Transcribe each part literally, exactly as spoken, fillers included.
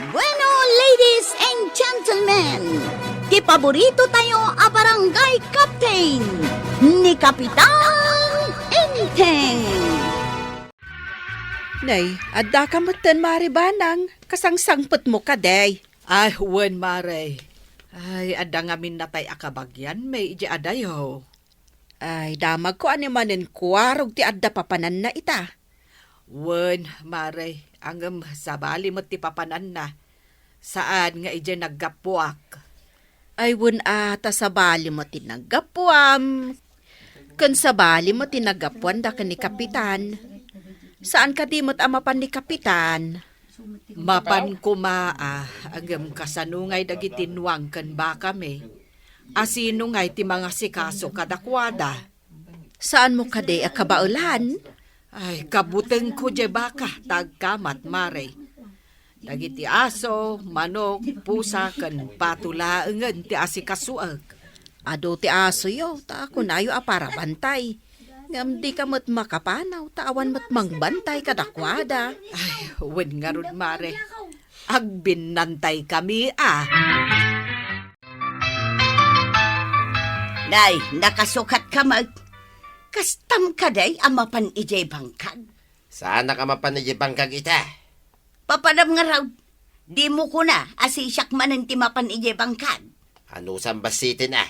Bueno, ladies and gentlemen, ti paborito tayo a barangay captain, ni Kapitan Enteng. Nay, adda ka metten, Mare Banang, kasangsangpetmo kadi. Ay, wen, Mare. Ay, adda ngamin natay a kabagianmi idiay adayo. Ay, damagko a ni manen kuarog ti adda papananna ita. Wen, Mare, ngem sabali met ti papananna. Saan nga idiay naggapuak. Ay, wen a, ta sabali met ti naggapuam. Ken sabali met ti naggapuanda ken ni Kapitan. Saan kadi met a mapan ni Kapitan? Mapan koma a, ngem kasano ngay dagiti nuang ken bakami? Asino ngay ti mangasikaso kadakuada? Saanmo kadi a kabaelan? Ay, kabutengko diay baka ta agkamat, Mare. Dagiti aso, manok, pusa, ken pato laengen ti asikasoek. Adu ti asoyo, ta kunayo a para bantay. Ngem dika met makapanaw, ta awan met mangbantay kadakuada. Ay, wen ngarud, Mare. Agbinnantaykami a. Nay, nakasukatka met. Kastam kadi a mapan idiay bangkag? Saanak a mapan idiay bangkag ita. Papanam ngarud, dimo kuna a sisiak manen ti mapan idiay bangkag. Anusan bassiten a?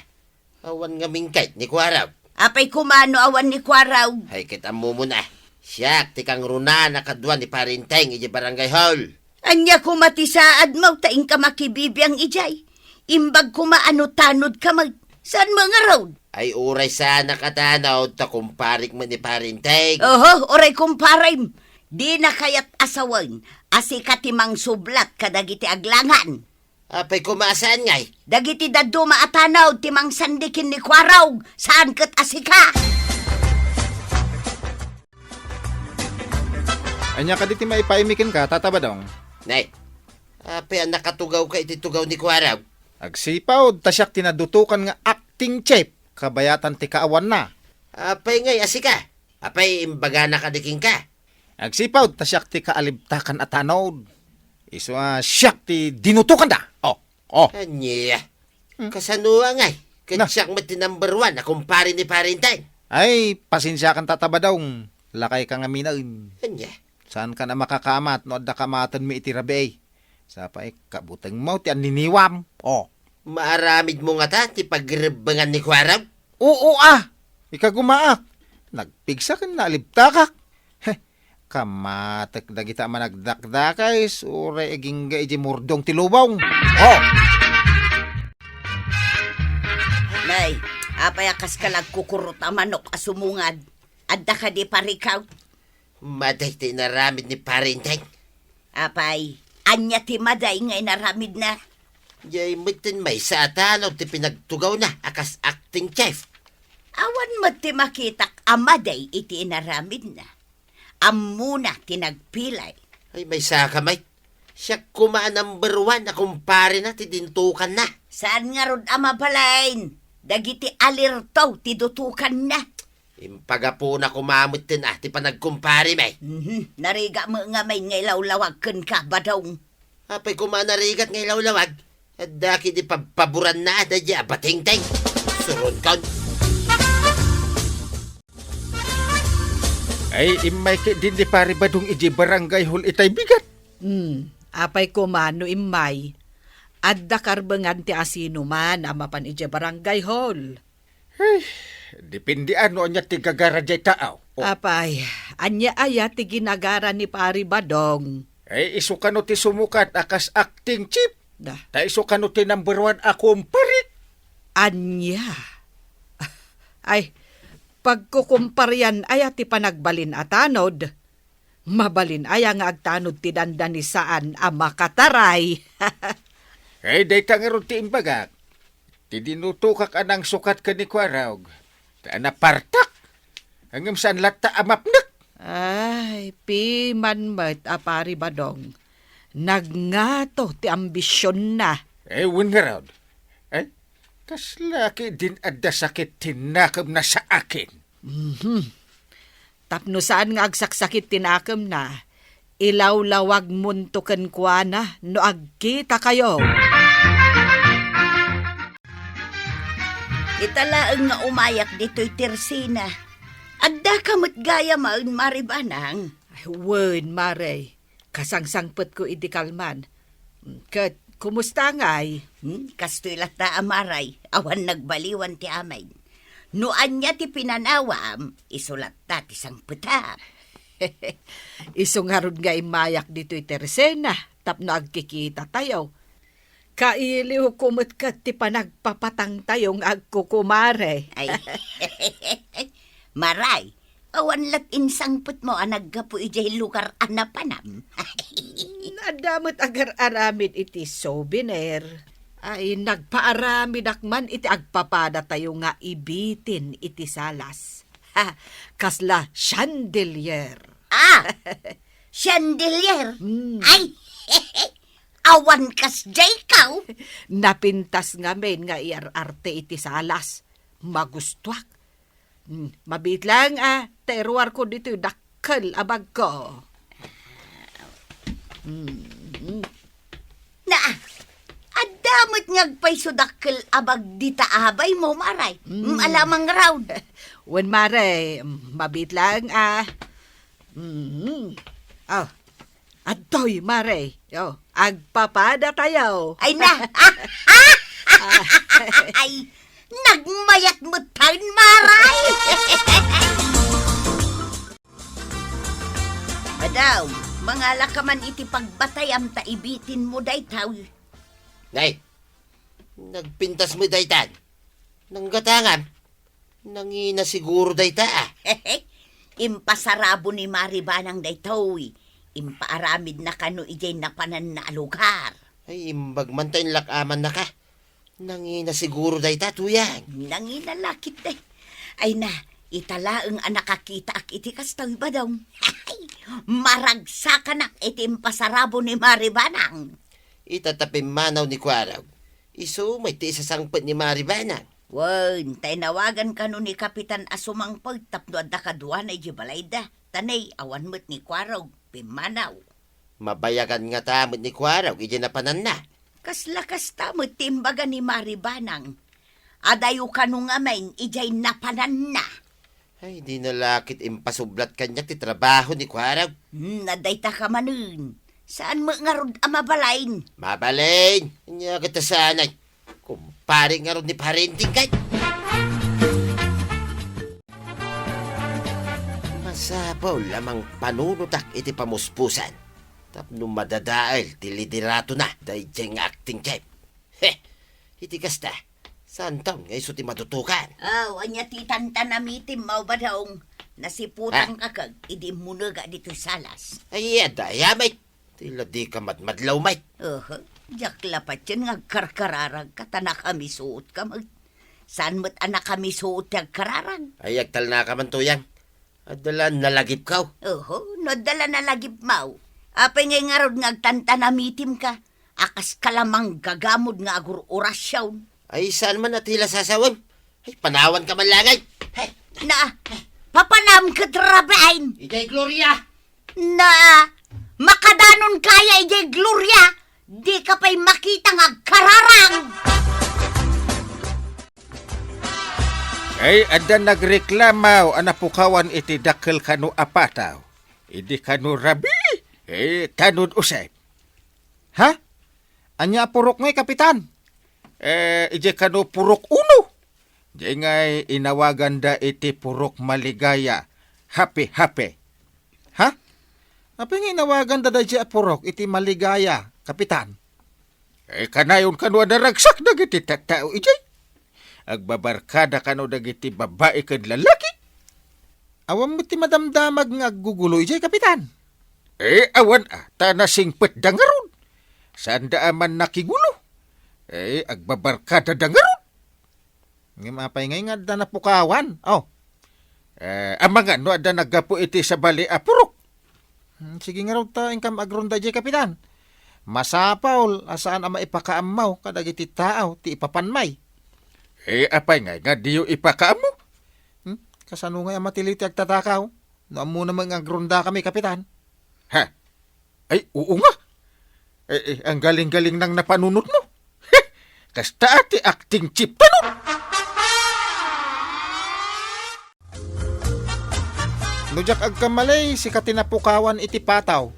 Awan ngamin kayat ni Kuarog. Apay koma no awan ni Kuarog? Ay, ket ammomon a. Siak ti kangrunaan a kadua ni Pare Enteng idiay barangay hall. Ania koma ti saadmo ta inka makibibiang idiay? Imbag koma a no tanodka met. Saanmo ngarud? Ay, uray saanak a tanod ta kumparek met ni Pare Enteng. Oho, uray kumparem. Dina kayat a sawen a sika ti mangsublat kadagiti aglangan. Apay koma a saan ngay? Dagiti dadduma a tanod ti mangsandi ken ni Kuarog, saan ket a sika. Ania kadi ti maipaaymi kenka, Tata Badong? Nay, apay a nakatugawka iti tugaw ni Kuarog? Agsipud ta siak ti nadutokan nga acting chief, kabayatan ti kaawanna. Apay ngay a sika? Apay imbagana kadi kenka? Agsipud ta siak ti kaalibtakan a tanod. Isu a siak ti dinutokanda. Oh, oh. Ania? Hmm? Kasano ngay? Ket Na. Siak met ti number one a kumpare ni Pare Enteng. Ay, pasensiakan, Tata Badong. Lakayka ngaminen. Ania? Saankan a makakamat no adda kamatenmi iti rabii. Sapay, kabutengmo ti anniniwam. Oh. Maaramidmo ngata ti pagrebbengan ni Kuarog? Oo a! Ikagumaak. Nagpigsa ken naalibtakak. Heh, kamatek dagita a managdakdakes, uray agingga idiay murdong ti lubong. Oh! Nay, apay a kaska la agkukurot a manok a sumungad? Adda kadi parikaw? Madi ti inaramid ni Pare Enteng. Apay, ania ti madi nga inaramidna? Diay metten maysa a tanod ti pinagtugawna a kas acting chief. Awan met ti makitak a madi iti inaramidna. Ammona ti nagpilay. Ay, maysaka met. Siak koma a number one a kumparena ti dintokanna. Saan ngarud a mabalin? Dagiti alerto ti dutokanna. Impagapuna koma metten a ti panagkumparemi. Mhm. Narigat met ngamin nga ilawlawag kenka, Badong. Apay koma narigat nga ilawlawag? Adda kadi pabpaboranna a daydiay a batengteng. Suronkon. Ay, immay ketdin ni Pare Badong idiay barangay hall itay bigat. Hmm, apay koma no immay. Adda karbengan ti asinoman a mapan idiay barangay hall. Ay, depende a no ania ti gagara diay tao. Oh. Apay, ania aya ti ginagara ni Pare Badong? Ay, isu kano ti sumukat a kas acting chief? Da. Ta isu kano ti number one a kumparik? Ania? Ay, pagkukumparian aya ti panagbalin a tanod? Mabalin aya nga agtanod ti dandani saan a makataray? Eh, dayta ngarud ti imbagak. Ti dinutokak a nangsukat ken ni Kuarog, ta napartak. Ngem saan latta a mapnek. Ay, piman met a Pare Badong. Nagngato ti ambisionna. Eh, wen ngarud. Eh, kasla ketdin adda sakit ti nakemna sa akin. Mhm. Tapno saan nga agsaksakit ti nakemna, ilawlawagmonto kenkuana no agkitakayo. Ita laeng nga umayak ditoy Tersina. Addaka met gayam, Mari Banang? Ay, wen, Mare. Kasangsangpetko idi kalman. Ket, kumusta ngay? Hmm, kastoy latta a Mare, awan nagbaliwan ti amin. No ania ti pinanawam, isu latta ti sangpetam. Isu ngarud nga immayak ditoy Tersina, tapno agkikitatayo. Kailiwko met ket ti panagpapatangtayo nga agkukumare. Ay, Mare, awan lat insangpetmo a naggapu idiay lugar a napanam. Adda met agar-aramid iti souvenir. Ay, nagpaaramidak man iti agpapadatayo nga ibitin iti salas. Ha, kasla chandelier. Ah! Chandelier? Hmm. Ay! Awan kasdiay kaw? Napintas ngamin nga iar-arte iti salas. Magustuak. Hmm, mabiit laeng a, ta iruarko ditoy dakkel a bagko. Hmm. Na, adda met nga agpayso dakkel a bag dita abaymo, Mare. Mm. Mm, alamang raud. Wen, Mare, mm, mabiit laeng a. Mm. Oh, adtoy, Mare. Oh, agpapadatayo. Ay na. Ay, nagmayat met tayo, Mare. Adaw, mangala ka man iti pagbatayam ta ibitinmo daytoy. Nay, nagpintas met daytan. Nanggatangam. Nangina siguro dayta, ah. Impasarabo ni Mari Banang daytoy. Impaaramidna kano idiay napananna a lugar. Ay, imbag man ta inlak-amannaka. Nangina siguro dayta, Tuyang. Nangina la ketdi. Ay na, ita laeng a nakakitaak iti kastoy, Badong. Maragsakanak iti impasarabo ni Mari Banang. Ita ta pimmanaw ni Kuarog. Isu met ti isasangpet ni Mari Banang. Wen, ta inawagan kano ni Kapitan a sumangpet tapno adda kaduana idiay balayda. Ta nay, awan met ni Kuarog, pimmanaw. Mabayagan ngata met ni Kuarog idiay napananna. Kasla kasta met ti imbaga ni Mari Banang. Adayo kano ngamin idiay napananna. Ay, dina la ket impasublat kaniak ti trabaho ni Kuarog. Hmm, adda ita ka manen. Saan met ngarud a mabalin? Mabalin? Ania ket ta saan ay? Kumpare ngarud ni Parinting kay. Masapul a mangpanunotak iti pamuspusan tapno madadael ti lideratona daydiay nga acting camp. He! Iti kasta, saantaon nga isu ti madutokan? Aw, ania ti tantanamitim, Mao Badong? Nasiputan Ha? ka kag idi immunega ditoy salas. Ay, adda aya met. Ti la dika madmadlaw met. Oho, diak la patien nga agkarkararag ka ta nakamisuot ka met. Saan met a nakamisuot ti agkararag? Ay, agtalna ka man, Tuyang. Adda la nalagipko. Oho, no adda la nalagipmo. Apay ngay ngarud nga agtantanamitim ka? A kas ka la manggagamod nga agur-orasion. Ay, saan man a ti la sasawen? Ay, panawan ka man la ngay. He. Na, papanam ket rabain. Idiay Gloria. Na, makadanon kaya idiay Gloria, di ka pay makita nga agkararang. Ay, adda nagreklamo a napukawan iti dakkel kano a pataw. Idi kano rabii, eh, kano Josep. Ha? Ania a purok ngay, Kapitan? Eh, idiay kano purok uno. Diay ngay inawaganda iti purok Maligaya, Happy Happy. Ha? Apay nga inawaganda daydiay a purok iti Maligaya, Kapitan? Eh, kanayon kano a naragsak dagiti tattao idiay? Agbabarkada kano dagiti babbai ken lalaki? Awan met ti madamdamag nga aggugulo idiay, Kapitan? Eh, awan a, ta nasingpetda ngarud. Saanda a mannakigulo. Eh, agbabarkadada ngarud. Ngem apay ngay nga adda napukawan? Oh. Eh, amangan no adda naggapu iti sabali a purok. Hmm, sige ngarud ta inkam agronda idiay, Kapitan. Masapul a saan a maipakaammo kadagiti tao ti ipapanmi. Eh, apay ngay nga diyo ipakaammo? Hmm? Kasano ngay a matiliw ti agtatakaw? No ammona met nga agrondakami, Kapitan. Ha? Ay, oo nga. Eh, eh, ang galing-galing nang napanunotmo. Kasta ti acting chief, tanod! No diak agkamali, sika ti napukawan iti pataw.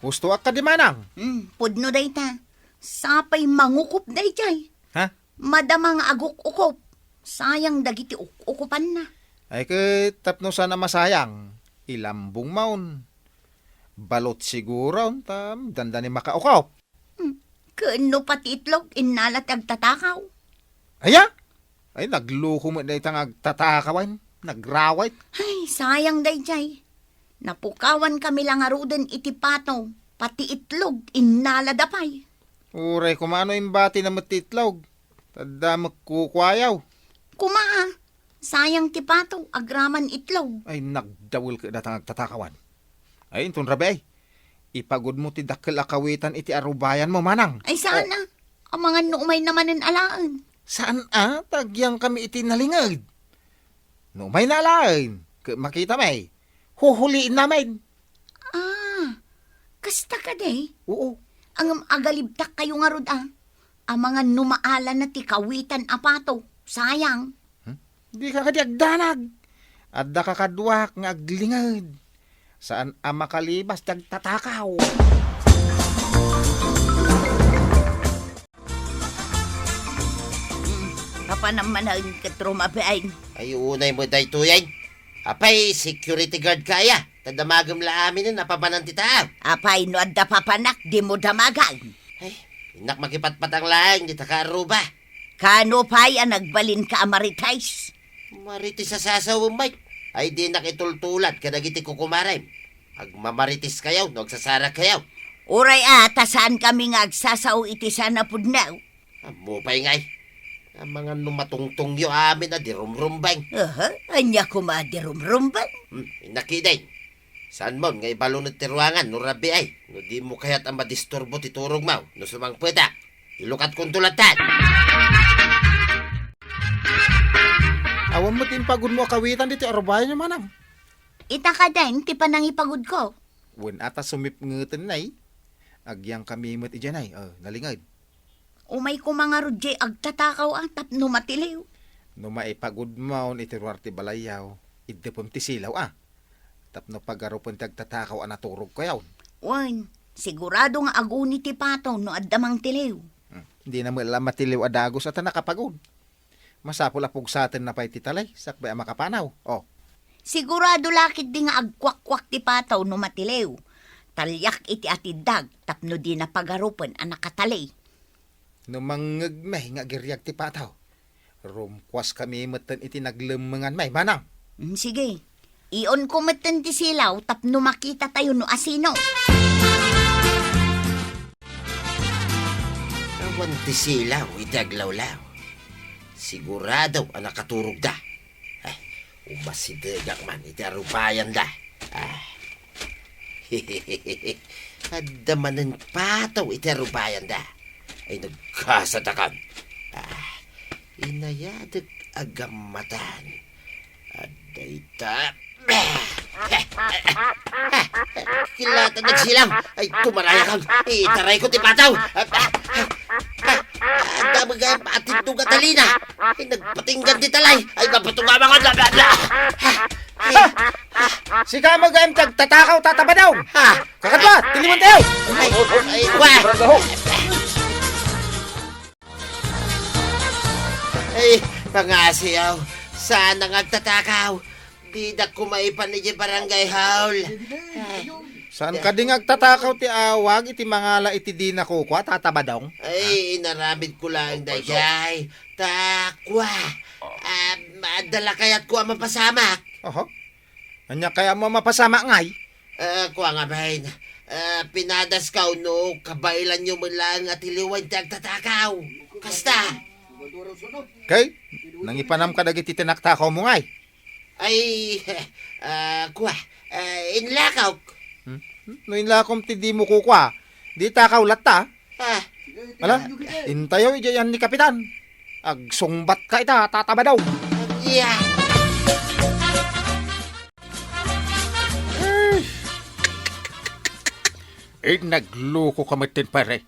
Husto a kadi, manang? Hmm, pudno dayta. Sapay mangukop dayjay. Ha? Madama nga aguk-ukop. Sayang dagiti uk-ukopanna. Ay ket tapno saan a masayang, ilambong maon. Balot siguro, ta dandani makaukop. Hmm. Ken no pati itlog, innala ti agtatakaw. Aya? Ay, nagluko met dayta nga agtatakawan. Nagrawit. Ay, sayang dayjay. Napukawan kami la ngaruden iti pataw. Pati itlog, innala da pay. Uray koma no imbatina met ti itlog. Tadda met kukuayaw. Kuma, ah. Sayang ti pataw, agraman itlog. Ay, nagdawel ket data nga agtatakawan. Ay, inton rabii, ay. Ipagudmo ti dakkel a kawitan iti arubayanmo, manang. Ay, saan a? Amangan no umayna manen alaen. Saan a? Ta agyangkami iti nalinged. No umayna alaen, ket makitami, huhuliinnamin. Ah, kasta kadi? Oo. Ngem agalibtakkayo ngarud a. Amangan no maalana ti kawitan a pataw. Sayang. Hmm? Dika kadi agdanag. Adda kakaduak nga aglinged. Saan a makalibas ti agtatakaw. Apanan manen ket rumabiin. Ay, unay met daytoyen. Apay, security guard ka aya? Ta damagem la aminen a papanan ti tao. Apay, no adda papanak, dimo damagan. Ay, innak makipatpatang laeng dita kaarruba. Kano pay a nagbalinka a marites? Marites a sasawem, Mike. Ay, dinak itultulat kadagiti kukumarem. Agmamarites kayo no agsasara kayo. Uray a, ta saan kami nga agsasao iti saan a pudno. Ammo pay ngay. Amangan no matungtongyo amin a di rumrumbeng. Aha, ania koma a di rumrumbeng? Hmm, inakideng. Saan mon nga ibalunet ti ruangan no rabii ay? No dimo kayat a madisturbo ti turogmo no sumangpetak. Ilukatkonto latta. Awan met impagudmo a kawitan ditoy arubayanyo, manang. Ita kadi ti panangipagudko. Wen a ta sumipngeten, nay. Agyangkami met idiay, nay. Oh, nalinged. Umay koma ngarud diay agtatakaw a tapno matiliw. No maipagudmon iti ruar ti balayyo, iddepem ti silaw a. Tapno pagarupen ti agtatakaw a naturogkayo. Wen, sigurado nga aguni ti pataw no adda mangtiliw. Hmm. Dina met la matiliw a dagus a ta nakapagud. Masapul a pugsatenna pay ti talay, sakbay a makapanaw. Oh. Sigurado la ketdi nga agkuakkuak ti pataw no matiliw. Taliak iti atiddag tapno dina pagarupen a nakatali. No mangngegmi nga agiriag ti pataw, rumkuaskami metten iti naglemmenganmi, manang. Mm, sige. Ionko metten ti silaw tapno makitatayo no asino. Awan ti silaw iti aglawlaw. Sigurado a nakaturogda. Ay, umasidegak man iti arubayanda. Ah. Adda manen pataw iti arubayanda. Ay, nagkasadakan. Ah, inayadek a gammatan. Adda ita. Kilatan nagsilang. Ay, tumarayakan. Itarayko ti pataw. Adda magayam atindog a talina. Ay, nagpatinggan ti talay. Ay, mapatungamangan. Bla, bla, bla. Sika magayam ti agtatakaw, Tata Badong. Ha? Kakadwa, tiliwan tayo. Ay, ay, wa. Ay, pangasiw. Saan nga agtatakaw? Didak kumaipan iti barangay hall. Ay. Saan kadi nga agtatakaw ti awag iti mangala iti dina kukua, Tata Badong? Ay, inaramid ko lang dayjay. Ta, kua. Ah, adda la kayatko a mapasamak. Oho. Ania kayatmo a mapasamak ngay? Ah, kua ngamin. Ah, pinadaskaw no kabaelanyo met laeng a tiliwen ti agtatakaw. Kasta. Kay, nangipanam kadagiti tinaktakawmo ngay? Ay, ah, kua, ah, inlakok. Hmm? No inlakom ti dimo kukua, di takaw latta. Ah. Ala, intayo idiay ni Kapitan. Agsungbat ka ita, Tata Badong. Yeah. Eh. Eh, nagluko ka met, pare.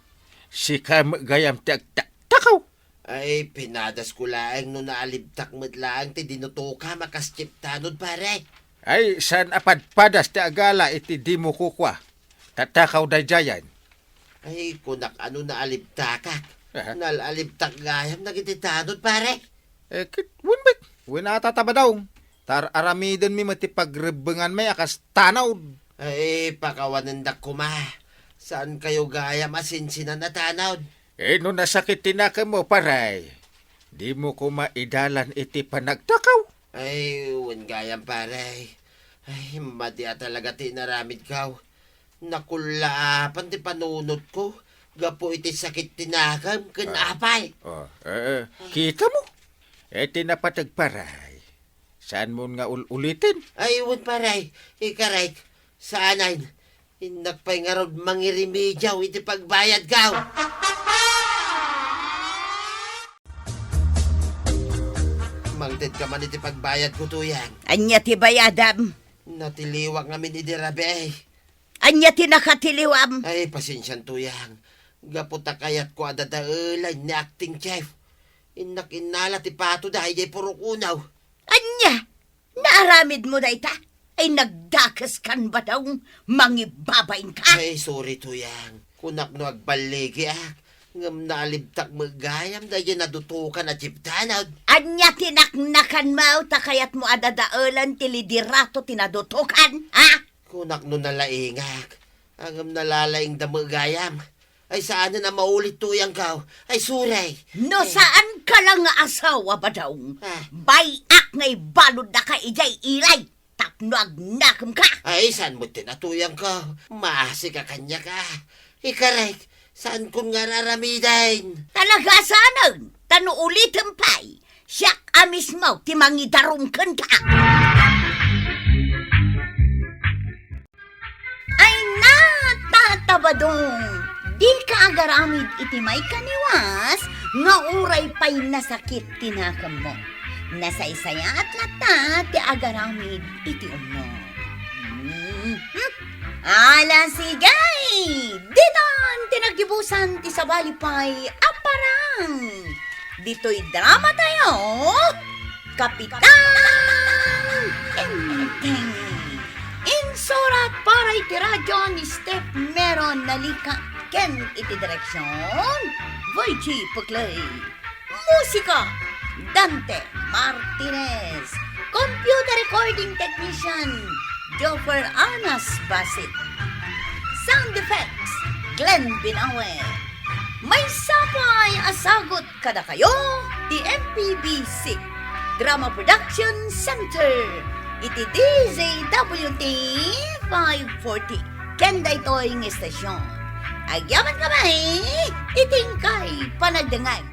Sika met gayam ti agtaktakaw. Ay, pinadasko laeng no naalibtak met laeng ti dinutokam a kas chief tanod, pare. Ay, saan a padpadas ti agala iti dimo kukua? Tatakaw daydiayen. Ay, kunak a no naalibtakak. Aha. Naalibtak gayam dagiti tanod, pare. Eh, ket, wen met, wen a ta, Badaong. Tar-aramidenmi met ti pagrebbenganmi a kas tanod. Ay, pakawanendak koma. Saankayo gayam a sinsinan a tanod? Eh, no nasakit ti nakemmo, pare, dimo koma idalan iti panagtakaw. Ay, wen gayam, pare. Ay, madi a talaga ti inaramidko. Nakullaapan ti panunotko gapu iti sakit ti nakem ken Ah. apay. Oh, eh, eh, kita mo? Eh, ti napateg, pare. Saanmon nga ul-uliten? Ay, wen, pare. Ikarek. Saanen. Innak pay ngarud mangirimediaw iti pagbayadko. Mangtedka man iti pagbayadko, Tuyang. Ania ti bayadam? Natiliwak ngamin idi rabii. Ania ti nakatiliwam? Ay, pasensian, Tuyang. Gapu ta kayatko a dadaelen ni acting chief. Innak innala ti pato daydiay purok unaw. Ania? Naaramidmo dayta? Ay, nagdakeskan, Badaong, mangibabainka. Ay, sorry, Tuyang. Kunak no agballigiak, ngem naalibtak met gayam daydiay nadutokan a chief tanod. Ania ti naknakanmo ta kayatmo a dadaelen ti liderato ti nadutokan, ha? Kunak no nalaingak, ngem nalalaingda met gayam. Ay, saanen a maulit, Tuyangko. Ay, sorry. No Ay. saanka la nga asawa, Badaong, Ah. bay-ak nga ibaluddaka idiay ilay tapno agnakemka. Ay, saan met ti natuyangko? Maasika kaniaka. Ikarek, saankon nga ar-aramiden? Talaga saanen, ta no ulitem pay, siak a mismo ti mangidarum kenka. Ay, natatabadong! Dika agaramid iti maikaniwas nga uray pay nasakit ti nakemmo. Nasaysayaat latta ti agaramid iti umno. Mhm. Ala, sige! Ditan ti naggibusan ti sabali pay a parang! Ditoy drama tayo, Kapitan Enteng. Insurat para iti radyo ni Steph Meron Nalika ken iti direksyon, Virgie Puclay. Musika, Dante Martinez. Computer recording technician, Joffer Anas Basit. Sound effects, Glenn Binawe. Maysa pay a sagut kadakayo ti M P B C Drama Production Center iti D Z W T five forty ken daytoy nga istasyon. Agyamankami iti inkay panagdengngeg.